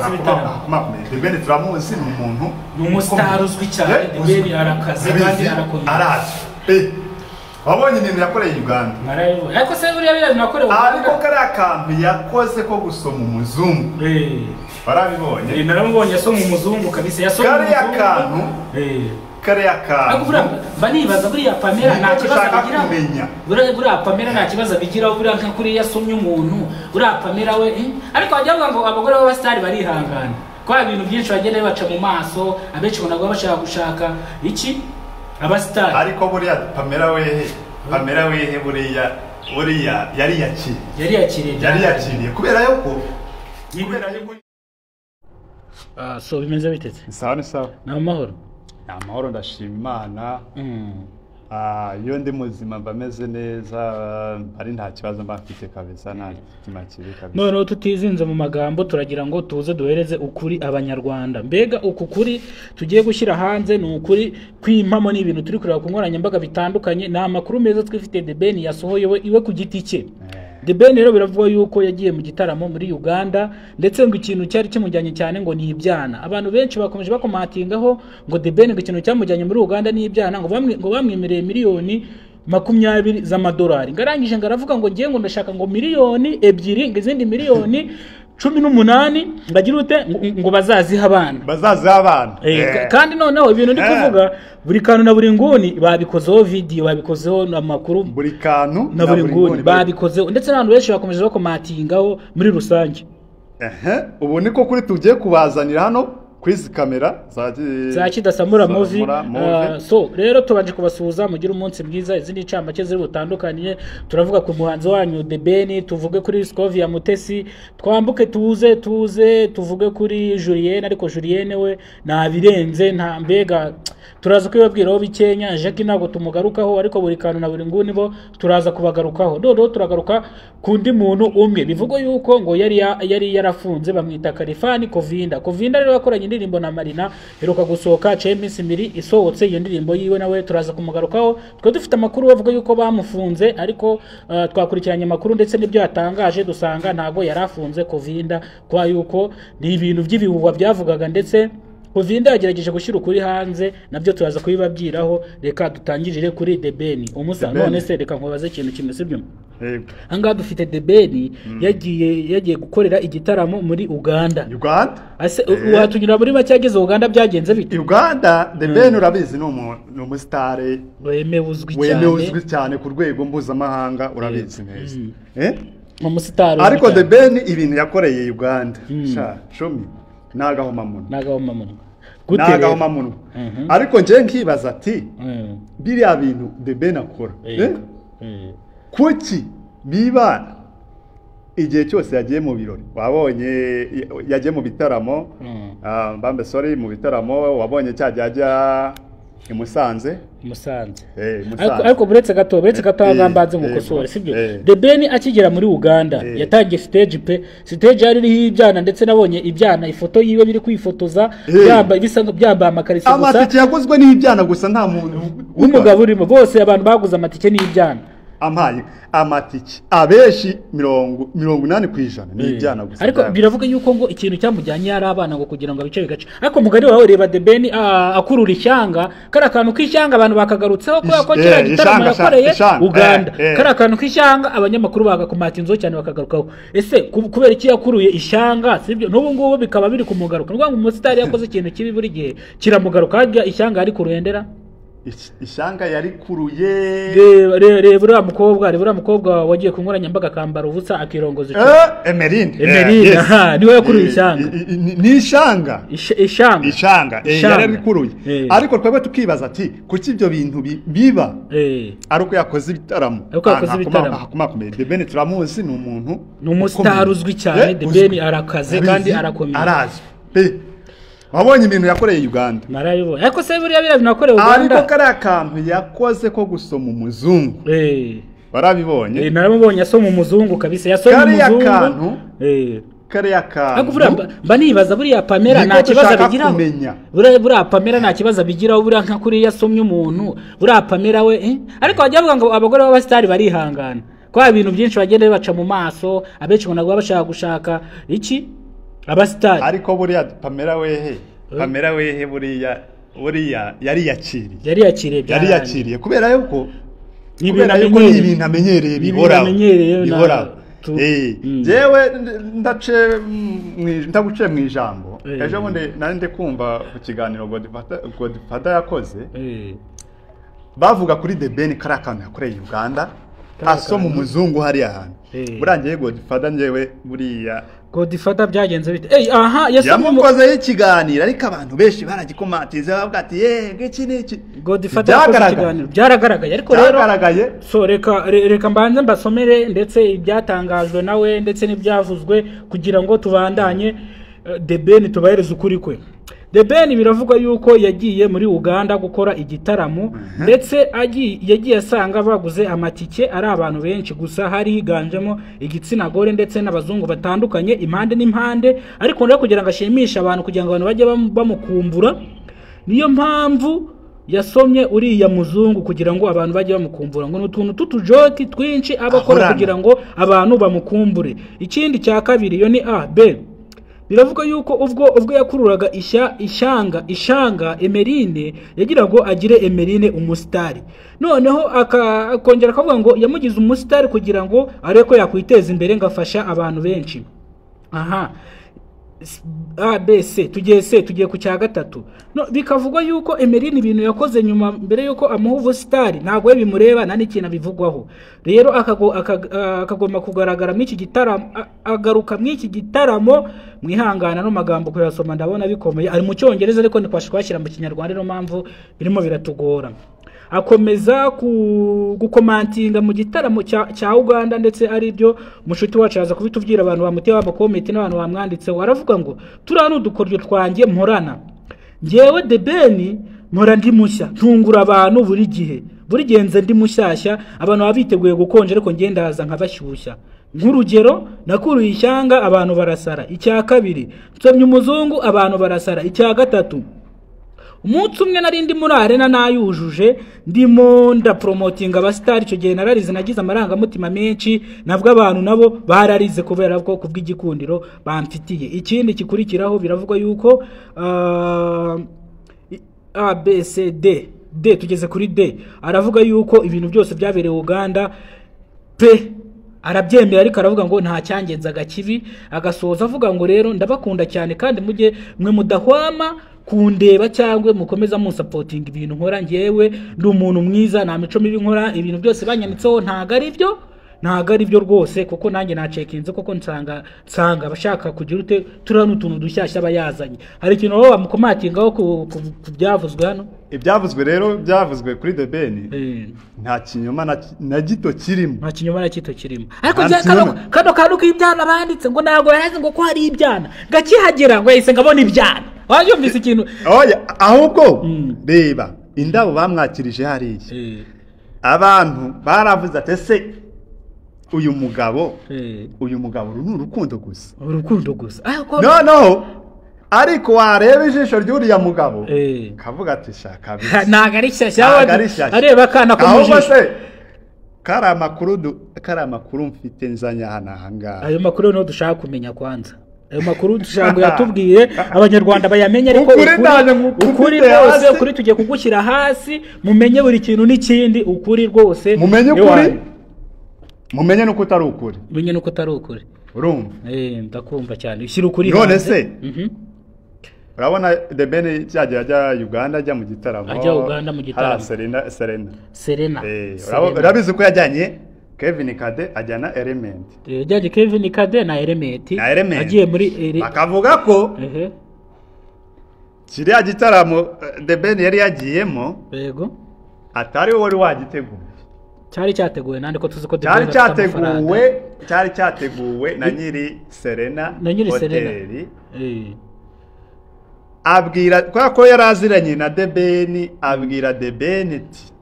Akomakomeye. The Ben turamuzi, ni umuntu Ni umusitari uzwi cyane. The Ben arakaze kandi arakomeye. Arazwi pe. Wabonye ibintu yakoreye Uganda? Narabibonye. Ariko se buriya biriya bintu yakorewe Ariko kariya kantu yakoze ko gusoma umuzungu, warabibonye? Naramubonye asoma umuzungu kabisa, yasoma Kariya umuzungu. kantu, kariya Ariko buriya kantu mba nibaza, buriya Pamela nta niko kibazo dushaka abigiraho? kumenya. Buriya Pamela nta kibazo abigiraho? Buriya nka kuriya yasomye umuntu, buriya Pamela we, eh? Ariko bajya bavuga ngo abagore b'abasitari barihangana, ko hari ibintu byinshi bagenda bibaca mu maso. Abenshi ubona baba bashaka gushaka iki? Abasitari. Ariko buriya Pamela wehe, Pamela wehe, buriya yari yakiriye. Yari yakiriye. Yari yakiriye kubera yuko Ah, so bimeze bitetse? Sawa, ni sawa. Ni amahoro? Ni amahoro, ndashima Imana. Ah, iyo ndi muzima mba meze neza, ari nta kibazo mba mfite kabisa, nta kitima kibi kabisa. Noneho tutizinze mu magambo, turagira ngo tuze duhereze ukuri Abanyarwanda. Mbega uku kuri tugiye gushyira hanze ni ukuri kw'impamo, ni ibintu turi kureba ku nkoranyambaga bitandukanye, ni amakuru meza twifite The Ben yasohoye we iwe ku giti cye. The Ben rero biravugwa yuko yagiye mu gitaramo muri Uganda, ndetse ngo ikintu cyari kimujyanye cyane ngo ni ibyana. Abantu benshi bakomeje bakomatingaho ngo The Ben, ngo ikintu cyamujyanye muri Uganda ni ibyana, ngo bamwe ngo bamwemereye miliyoni 20 z'amadolari, ngo arangije ngo aravuga ngo ngiye, ngo ndashaka ngo miliyoni 2, ngo izindi miliyoni 18 ngo agire ute, ngo bazaziha abana. Bazaziha abana. Kandi noneho ibintu ndi kuvuga, buri kantu na buri nguni babikozeho video, babikozeho amakuru. Buri kantu Na buri nguni babikozeho, ndetse n'abantu benshi bakomeje bakomatingaho muri rusange. Ehe, ubu niko kuri tugiye kubazanira hano kuri izi kamera za Za Kidasamura Movie. Samura Movie. So rero tubanje kubasuhuza, mugire umunsi mwiza. Izindi ncamake ziri butandukanye, turavuga ku muhanzi wanyu The Ben, tuvuge kuri Scovia Mutesi, twambuke tuze tuvuge kuri Julienne. Ariko Julienne we ntabirenze, nta mbega turaza kubibabwiraho bikenya. Jackie ntabwo tumugarukaho, ariko buri kantu na buri nguni bo turaza kubagarukaho. Noneho turagaruka ku ndi muntu umwe bivugwa yuko ngo yari yarafunze, bamwita Kalifani Kovinda. Kovinda rero yakoranye indirimbo na Marina, heruka gusohoka, haciyeho iminsi ibiri isohotse iyo ndirimbo yiwe, nawe turaza kumugarukaho. Twe dufite amakuru bavuga yuko bamufunze, ariko twakurikiranye amakuru ndetse n'ibyo yatangaje, dusanga ntabwo yari afunze Kovinda, kwa yuko ni ibintu by'ibihuha byavugaga, ndetse Kovinda yagerageje gushyira ukuri hanze, nabyo turaza kubibabwiraho. Reka dutangirire kuri The Ben umusa. The Ben. None se reka nkubaze ikintu kimwe, sibyo? Yego. Ahangaha dufite The Ben yagiye gukorera igitaramo muri Uganda. Uganda. Ase watunyura muri make, yageze Uganda byagenze bite? Uganda, The Ben urabizi ni umusitari Wemewe, uzwi wemewe, cyane. Uzwi cyane ku rwego mpuzamahanga, urabizi neza. Ni umusitari uzwi Ariko cyane. The Ben ibintu yakoreye Uganda, sha cumi, ni agahomamunwa. Ni agahomamunwa. Ni Gute rero? agahomamunwa. Ariko njye nkibaza ati biriya bintu The Ben akora, kuki biba igihe cyose yagiye mu birori? Wabonye yagiye mu bitaramo, ah, mbambe sorry, mu bitaramo wabonye cya gihe ajya i Musanze. Musanze. Musanze. Ariko buretse gato, ahangaha mbanze mukosore, sibyo? The Ben akigera muri Uganda yatangiye stage pe, stage yari iriho ibyana, ndetse nabonye ibyana ifoto yiwe biri kwifotoza byambaye bisa byambaye amakariso gusa. Amatike yaguzwe n'ibyana gusa, nta muntu W'umugabo urimo. Bose abantu baguze amatike n'ibyana. Ampaye amatike abenshi 80% ni ibyana gusa. Ariko biravuga yuko ngo ikintu cyamujyanye yari abana, ngo kugira ngo abice bigace. Ariko mugari wawe, reba The Ben akurura ishyanga, kariya kantu k'ishyanga abantu bakagarutseho kubera ko kiriya gitaramo Ishyanga, yakoreye ishyanga, Uganda, kariya kantu k'ishyanga abanyamakuru bagakomata inzo cyane bakagarukaho. Ese kubera iki yakuruye ishyanga, sibyo? N'ubu ngubu bikaba biri kumugaruka. Ni ukuvuga ngo umusitari yakoze ikintu kibi, buri gihe kiramugaruka. Harya ishyanga yari kurendera? Ishyanga yarikuruye. Reba uriya mukobwa, reba uriya mukobwa wagiye ku nkoranyambaga akambara ubusa akirongoza icupa. Emerine. Emerine, Yes. aha, niwe yakuruye ishyanga. Ni ishyanga. Ishyanga. Ishyanga, Ishyanga. yarabikuruye. Ariko twebwe tukibaza ati kuki ibyo bintu biba ari uko yakoze ibitaramo? Ari uko yakoze ibitaramo. Akomakomeye. The Ben turamuzi, ni umuntu Ni umusitari ukomeye. uzwi cyane. The Uzwi. Ben arakaze Urabizi, kandi arakomeye. arazwi pe. Wabonye ibintu yakoreye Uganda? Narabibonye. Ariko se buriya biriya bintu yakorewe Uganda, Ariko kariya kantu yakoze ko gusoma umuzungu, warabibonye? Naramubonye asoma umuzungu kabisa, yasomye Kariya umuzungu. kantu, kariya Ariko buriya kantu mba nibaza, buriya Pamela niko nta kibazo dushaka abigiraho? kumenya. Buriya Pamela nta kibazo abigiraho? Buriya nka kuriya yasomye umuntu, buriya Pamela we, eh? Ariko bajya bavuga ngo abagore b'abasitari barihangana, ko hari ibintu byinshi bagenda bibaca mu maso. Abenshi ngo ntabwo baba bashaka gushaka iki? Abasitari. Ariko buriya Pamela wehe, Pamela wehe buriya yari yakiriye. Yari yakiriye kubera yuko ni ibintu amenyereye bihoraho. Jewe ndaguce mu ijambo. Ejo bundi nari ndi kumva ku kiganiro Godfather yakoze, bavuga kuri The Ben kari akantu yakoreye Uganda, asoma umuzungu hariya hantu. Burangiye Godfather njyewe buriya Godfather byagenze bite? Aha yamukozeho ikiganiro, ariko abantu benshi baragikomatiza bavuga ati ngiki n'iki. Godfather yakoze ikiganiro byaragaragaye, ariko rero so reka mbanze mbasomere ndetse ibyatangajwe nawe ndetse n'ibyavuzwe kugira ngo tubandanye The Ben tubahereze ukuri kwe. The Ben biravugwa yuko yagiye muri Uganda gukora igitaramo, ndetse yagiye asanga baguze amatike ari abantu benshi, gusa hari higanjemo igitsina gore ndetse n'abazungu batandukanye impande n'impande, ariko rero kugira ngo ashimishe abantu, kugira ngo abantu bajye bamukumbura, niyo mpamvu yasomye uriya muzungu kugira ngo abantu bajye bamukumbura, ngo n'utuntu tutujoti twinshi abakora kugira ngo abantu bamukumbure. Ikindi cya kabiri yo ni A B. Biravuga yuko ubwo yakururaga ishanga Emerine, yagira ngo agire Emerine umusitari, noneho akongera akavuga ngo yamugize umusitari kugira ngo areko yakwiteza imbere ngafasha abantu benshi. Aha A B C tugiye C, tugiye ku cya gatatu. No bikavugwa yuko Emerine ibintu yakoze nyuma mbere yuko amuha ubusitari ntabwo we bimureba nta n'ikintu abivugwaho. Rero akagomba kugaragara muri iki gitaramo, agaruka muri iki gitaramo. Mwihangana no magambo kuyasoma ndabona bikomeye, ari mu Cyongereza ariko ntikwashyira mu Kinyarwanda, niyo mpamvu birimo biratugora. Akomeza gukomantinga mu gitaramo cya Uganda, ndetse ari byo mushuti wacu aza kubitubwira, abantu bamuteye abakomenti n'abantu bamwanditseho. Aravuga ngo turiya ni udukoryo twanjye mporana, njyewe The Ben mpora ndi mushya, ntungura abantu buri gihe, buri gihe nze ndi mushyashya, abantu baba biteguye gukonja ariko njye ndaza nkabashyushya. Nk'urugero nakuruye ishyanga abantu barasara, icya kabiri nsomye umuzungu abantu barasara, icya gatatu umunsi umwe nari ndi muri arena nayujuje ndimo ndapromotinga abasitari, icyo gihe nararize, nagize amarangamutima menshi, nabwo abantu nabo bararize kubera ko kubw'igikundiro bamfitiye. Ikindi kikurikiraho biravugwa yuko A B C D D tugeze kuri D, aravuga yuko ibintu byose byabereye Uganda pe arabyemera, ariko aravuga ngo nta cyangenzaga kibi, agasoza avuga ngo rero ndabakunda cyane kandi mujye mwe mudahwama kundeba cyangwa mukomeza munsapotinga ibintu nkora, ngewe ndi umuntu mwiza nta mico mibi nkora, ibintu byose banyanditseho ntago ari byo, ntago ari byo rwose, kuko nanjye nacekinze koko nsanga abashaka kugira ute turiya n'utuntu dushyashya aba yazanye. Hari ikintu baba bamukomatingaho ku byavuzwe hano? Ibyavuzwe rero byavuzwe kuri The Ben nta kinyoma na gito kirimo, nta kinyoma na gito kirimo, ariko kano kantu k'ibyana banditse ngo ntabwo yarazi ngo ko hari ibyana, ngakihagera ngo yahise ngabona ibyana. Wajyumvise ikintu? Oya, ahubwo reba indabo bamwakirije hariya, abantu baravuze ati ese uyu mugabo uru ni urukundo gusa, urukundo gusa. Noneho ariko wareba ijisho ry'uriya mugabo kavuga ati shaka bisa ntago ari shyashya, areba akana ko mu jisho. Kari amakuru mfite nzanye hano aha ngaha, ayo makuru niyo dushaka kumenya kwanza, ayo makuru dushaka yatubwiye abanyarwanda bayamenye, ariko ukuri rwose, ukuri tugiye kugushyira hasi mumenye buri kintu n'ikindi, ukuri rwose mumenye ukuri, mumenye nuko utari ukuri, mumenye nuko utari ukuri. Urumva? Ndakumva cyane, ushyira ukuri hanze. None se urabona The Ben cyagiye ajya Uganda, ajya mu gitaramo, ajya Uganda mu gitaramo Serena. Urabizi ko yajyanye Kevin Kade, ajyana Element, yajyanye Kevin Kade na Element, agiye muri bakavuga ko kiriya gitaramo The Ben yari yagiyemo, yego, atari wowe wari wagiteguye, cyari cyateguwe nande ko tuzi ko The Ben cyari cyateguwe na nyiri Serena Hotel. Abwira kwa ko yaraziranye na The Ben, abwira The Ben ati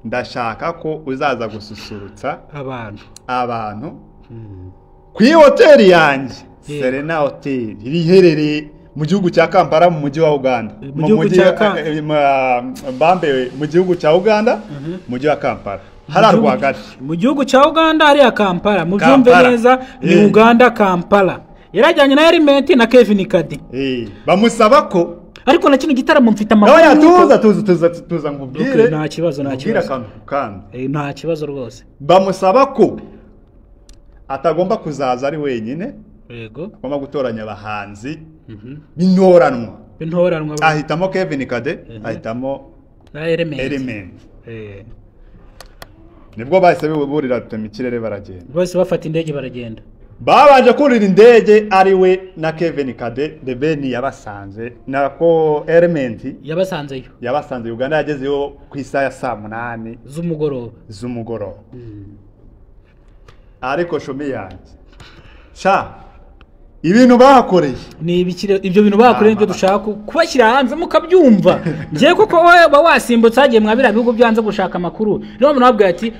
ndashaka ko uzaza gususurutsa abantu ku hoteli yanjye Serena Hotel iherereye mu gihugu cya Kampala mu mujyi wa Uganda, mu gihugu cya Uganda, mu mujyi wa Kampala, hari rwagati mu gihugu cya Uganda hari ya Kampala, mubyumve neza ni Uganda Kampala. Yarajyanye na Element na Kevin Kade. Bamusaba ko ariko na kino gitaramo mfite amakuru. Tuza nkubwire. Nta kibazo, nta kibazo. Kandi nta kibazo rwose. Bamusaba ko atagomba kuzaza ari wenyine. Yego. Agomba gutoranya abahanzi b'intoranwa. B'intoranwa. Ahitamo Kevin Kade, ahitamo na Element. Nibwo bahise burira ikirere baragenda. Bose bafata indege baragenda. Babanje kurira indege ari we na Kevin Kade. The Ben yabasanze nako Element yabasanzeyo. Yabasanze Uganda, yagezeyo ku isaha ya saa 8 z'umugoroba. Ariko shomi yanjye sha ibintu bahakoreye ni ibikire, ibyo bintu bahakoreye nibyo dushaka kubashyira hanze mukabyumva. Ngiye kuko wowe wasimbutse hagiye mwabira bihugu byanze gushaka amakuru. Niyo muntu wabwiye ati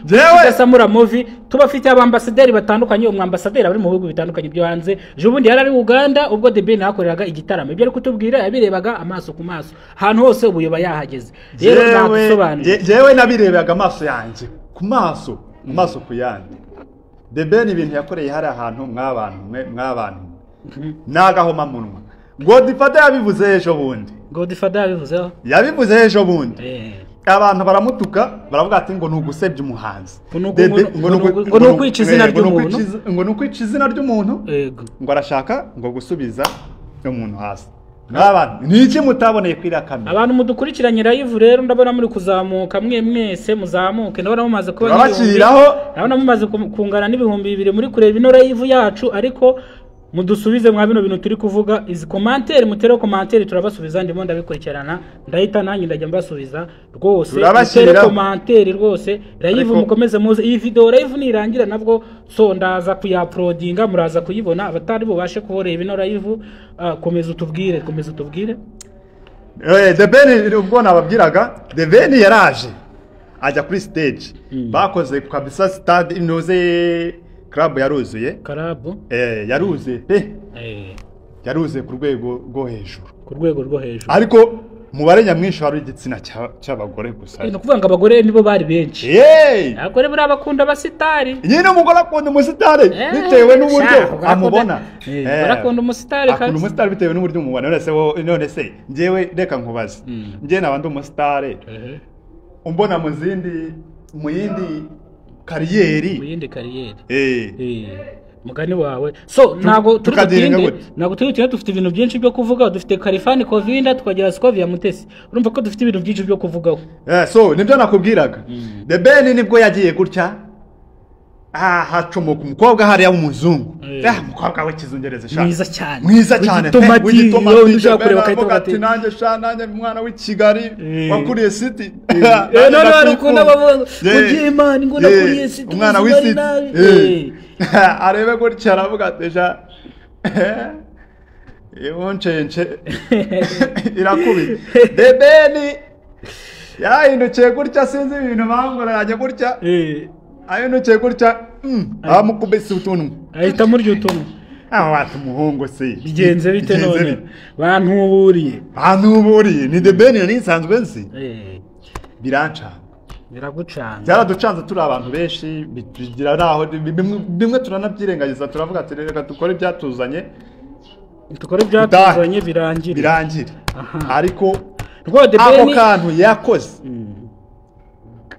Samura Movie tubafite abambasaderi batandukanye, umwambasaderi ari mu bihugu bitandukanye byo hanze. Ejo bundi yari ari Uganda ubwo The Ben hakoreraga igitaramo. Ibyo ari kutubwira yabirebaga amaso ku maso, ahantu hose ubuyoba yahageze. Rero nadusobanurire. Jewe nabirebaga amaso yanjye ku maso, amaso ku yandi. The Ben ibintu yakoreye hari ahantu mwabantu nagahoma munwa. Godfather yabivuze ejo bundi. Godfather yabivuzeho. Yabivuze ejo bundi. Abantu baramutuka baravuga ati ngo nugusebya umuhanzi. Ngo nukwica izina ry'umuntu. Ngo nukwica izina ry'umuntu. Yego. Ngo arashaka ngo gusubiza umuntu hasi. N'abantu niki mutaboneye kwira kamera. Abantu mudukurikiranye live rero ndabona muri kuzamuka mwe mwese muzamuke, ndabona mumaze kuba n'ibihumbi. Ndabona mumaze kungana n'ibihumbi 2 muri kureba ino live yacu, ariko mudusubize mwa bino bintu turi kuvuga. Izi commentaire mutere commentaire turabasubiza, ndimo ndabikurikirana ndahita nanjye ndajya mbasubiza rwose. Mutere commentaire rwose live mukomeze muze. Iyi video live nirangira nabwo so ndaza kuyauploadinga, muraza kuyibona abatari bubashe kuboreba ino live. Komeza utubwire, komeza utubwire. The Ben ubwo nababwiraga, The Ben yaraje ajya kuri stage. Bakoze kabisa stade inoze, club yaruzuye. Club yaruzuye pe. Yaruzuye ku rwego rwo hejuru. Ku rwego rwo hejuru. Ariko mubare nyamwinshi wari igitsina cy'abagore gusa. Ni ukuvuga ngo abagore nibo bari benshi. Abagore buri abakunda abasitari. Nyine umugore akunda umusitari bitewe n'uburyo amubona. Barakunda umusitari kabisa. Akunda umusitari bitewe n'uburyo umubona. None se njyewe reka nkubaze. Njye nabandi umusitari. Umbona mu zindi mu yindi kariyeri. Mu yindi kariyeri. Mugani wawe. So ntago turi butinde, ntago turi butinde, dufite ibintu byinshi byo kuvuga. Dufite Kalifani Kovinda, tukagira Scovia Mutesi. Urumva ko dufite ibintu byinshi byo kuvugaho. So nibyo nakubwiraga. The Ben nibwo yagiye gutya. Hacomoka umukobwa hariya w'umuzungu. Umukobwa w'ikizungereza sha. Mwiza cyane. Mwiza cyane. W'igitomati. Ati nanjye sha nanjye mwana w'i Kigali wakuriye city. None barukunda bavuga ngo Imana ngo nakuriye city. Umwana w'i city. Arebe gutya aravuga ati sha iboncence irakubita. The Ben yahindukiye gutya, sinzi ibintu bangoranye gutya. Ayinukiye gutya amukubise utuntu. Ahita murya utuntu. Wati umuhungu se. Bigenze bite none? Bantuburiye. Bantuburiye. Ni The Ben nari nsanzwe nzi. Birancanga. Biragucanga. Byaraducanze turi abantu benshi, bigira naho bimwe turanabyirengagiza turavuga ati reka dukore ibyatuzanye. Dukore ibyatuzanye birangire. Birangire. Ariko ako kantu yakoze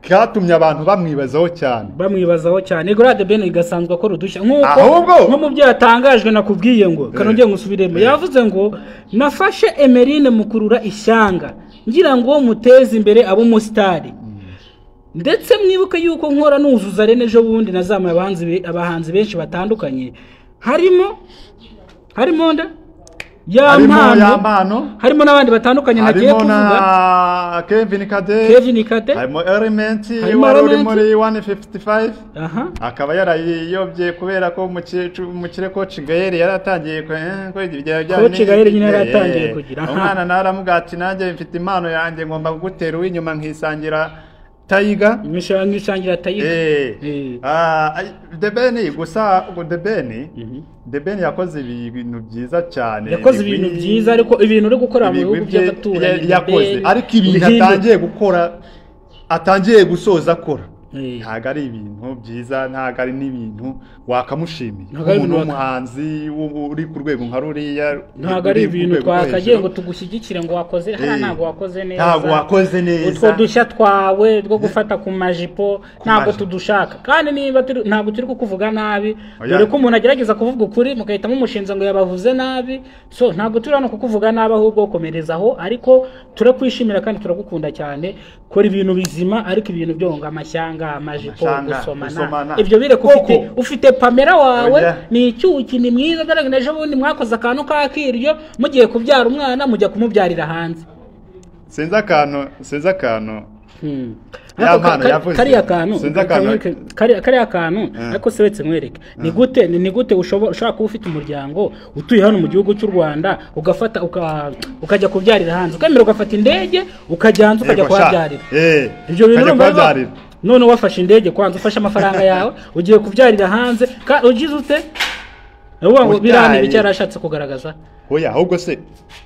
katumye abantu bamwibazaho cyane. Bamwibazaho cyane. Ego The Ben igasanzwe akora udushya nkuko nko mu byo yatangajwe nakubwiye ngo kanongeye ngusubiremo. Yavuze ngo nafashe Emeline mukurura ishyanga ngira ngo muteze imbere abo umusitari. Ndetse mwibuke yuko nkora nuzuza rene ejo bundi nazamuye abahanzi benshi batandukanye. Harimo nde? Ya mpano, harimo n'abandi batandukanye nagiye kuvuga. Harimo na Kevin Kade, harimo Element wari uri muri 155. Akaba yarayiyobye kubera ko umukire Coach Gael yaratangiye Coach Gael nyine yaratangiye kugira. Umwana naramuga ati nanjye mfite impano yanjye ngomba kugutera uwinyuma nkisangira Tayiga. Nkisangira Tayiga. The Ben gusa The Ben yakoze ibintu byiza cyane. Yakoze ibintu byiza ariko ibintu uri gukora mu bihugu by'abaturanyi yakoze, ariko ibintu atangiye gukora atangiye gusoza akora. Ntabwo ari ibintu byiza, ntabwo ari n'ibintu wakamushimiye Ntabwo ari umuntu ibintu w'umuhanzi uri ku rwego nka ruriya. Ntabwo ari uri ku ibintu rwego rwo twakagiye hejuru. ngo tugushyigikire ngo wakoze hariya. Ntabwo wakoze neza. Ntabwo wakoze neza. Utwo dushya twawe two gufata ku majipo ntabwo majipo. tudushaka. Kandi niba turi, ntabwo turi kukuvuga nabi. Oya. Dore ko umuntu agerageza kuvuga ukuri mugahita mumushinza ngo yabavuze nabi. So ntabwo turi hano kukuvuga nabi, ahubwo komereza aho. Ariko turakwishimira kandi turagukunda cyane. Kora ibintu bizima, ariko ibintu byo ngo amashyanga, amajipo, Amashyanga, gusomana, gusomana. ibyo bireka. Koko. Ufite Pamela wawe. Oya. Ni icyuki, ni mwiza. Dore ngo ejo bundi mwakoze akantu k'akiryo, mugiye kubyara umwana, mujya kumubyarira hanze. Sinzi akantu Ya Ariko mpano yavuze. kariya kantu Sinzi akantu. kariya kantu. Ariko se wetse nkwereke, ni gute ushobora kuba ufite umuryango utuye hano mu gihugu cy'u Rwanda, ugafata ukajya kubyarira hanze, ukemera ugafata indege ukajya hanze, ukajya Yego, sha. kuhabyarira? Ibyo bintu Ukajya urumva kuhabyarira. None wafashe indege kwanza, ufashe amafaranga yawe, ugiye kubyarira hanze, ugize ute? Ni ukuvuga ngo biriya ni Utaye. ibiki yari ashatse kugaragaza? Oya, ahubwo se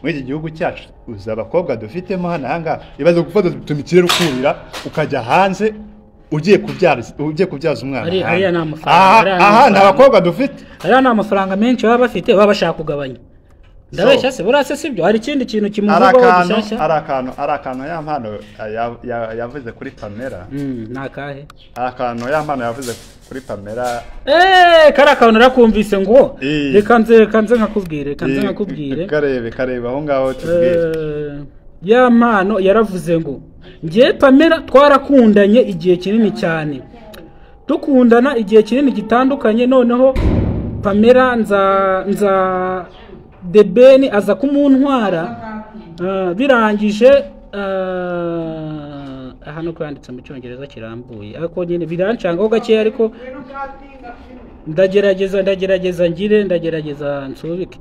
muri iki gihugu cyacu uzi abakobwa dufitemo hano ahangaha? Ibaze gufata ikirere ukurira ukajya hanze ugiye kubyara, ugiye kubyaza umwana hanze. Ariya ni amafaranga, Aha ariya ni aha nta amafaranga. bakobwa dufite. Ariya ni amafaranga menshi baba bafite, baba bashaka kugabanya. Ndabeshya se? Buriya se sibyo? Hari ikindi kintu Ari kimuvugwaho akantu gishyashya? ari akantu ya mpano yavuze kuri Pamela. Ni akahe? Ari akantu ya mpano yavuze kuri Pamela. Eee, kariya kantu narakumvise ngo reka nze nkakubwire, reka nze nkakubwire. Karebe aho ngaho tubwire. Ya mpano yaravuze ngo ngiye Pamela twarakundanye igihe kinini cyane, dukundana igihe kinini gitandukanye. Noneho Pamela nza The Ben aza kumuntwara. Birangije, hano ko yanditse mu Cyongereza kirambuye, ariko nyine birancangaho gakeya, ariko ndagerageza ngire, ndagerageza nsubike.